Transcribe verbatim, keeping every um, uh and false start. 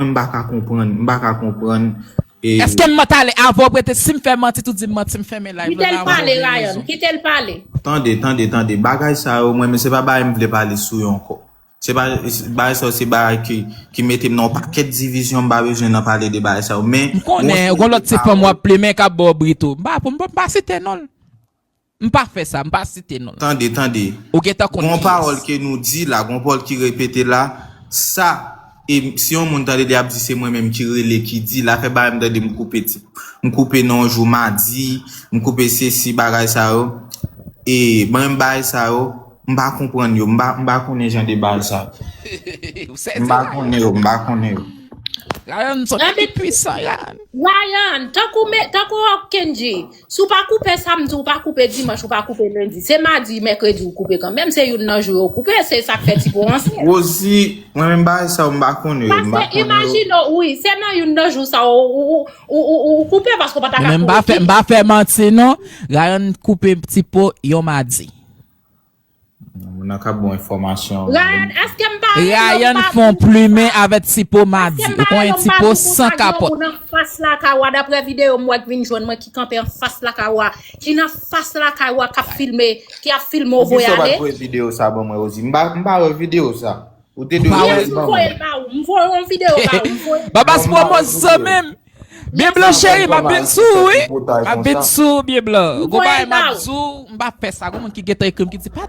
Mwen m pa ka konprann, m pa ka konprann. E Èske m mante ale avè w prete? Si m fè manti, tou di m manti, m fèmen live Kite lan l la, pale, ou gen Ryan. Rezon. Kite l pale. Tande, tande, tande. Bagay sa yo, mwen, men se pa bagay m vle pale sou yo ankò. Se pa, bagay sa yo, se bagay ki, ki mete m nan yon pakèt divizyon, m pa bezwen nan pale de bagay sa yo. Men, M konnen, gon lòt ti fanm w ap plimen k ap ba w bri tou. M pa, m pa, m pa site non l. M pa fè sa, m pa site non l. Tande, tande. Ou gentan konn Gon ki pawòl yès. Ke nou di la, gon pawòl ki repete la, sa, e si yon moun tande li ap di se mwen menm ki rele, ki di, la fè bagay m tande m koupe ti, m koupe nan yon jou madi, m koupe sesi, bagay sa yo. E mwen menm bagay sa yo, m pa konprann yo, m pa, m pa konnen jan de bagay sa yo. Ou sezi M pa la. Konnen yo, m pa konnen yo. Ryan, son ki pwisan, Ryan. Ryan, tankou, me, tankou Kenji, si w pa koupe samdi, ou pa koupe dimanch, ou pa koupe lendi. Se madi, mèkredi ou koupe kanmenm, se youn nan jou yo koupe, se sa k fè ti po ansyen. Rosie, mwen menm bagay sa yo, m pa konnen yo, m pa Paske konnen yo. Imajine w, wi, se nan youn nan jou sa ou, ou, ou, ou, ou koupe paske w pa ta ka Men m pa fè, m pa fè manti non. Ryan koupe ti po yon madi. Moun nan ka bon enfòmasyon. Ryan, èske m pa Ryan fè yon plimen avè ti po madi. Èske m Ou pa konnen yon ti po madi pou san sa gen kapòt. Moun anfas lakay w a, daprè videyo m wè k vin jwenn mwen ki kanpe anfas lakay w a, ki nan fas lakay w a k ap filme, ki ap filme w voye ale. Videyo sa ban mwen, Rosie. M pa, m pa wè videyo sa. Ou te dwe Pa voye wè. l M ban voye mwen. l ba ou, m voye yon videyo ba ou, m voye l ba ou. Babas Non, pwomo non, zanmi m. Byen blan cheri, m ap vin sou ou, wi. M ap vin sou ou, byen blan. Gon bagay m ap Voye di w, m pa fè sa. Gon moun ki gentan ekri m ki di pa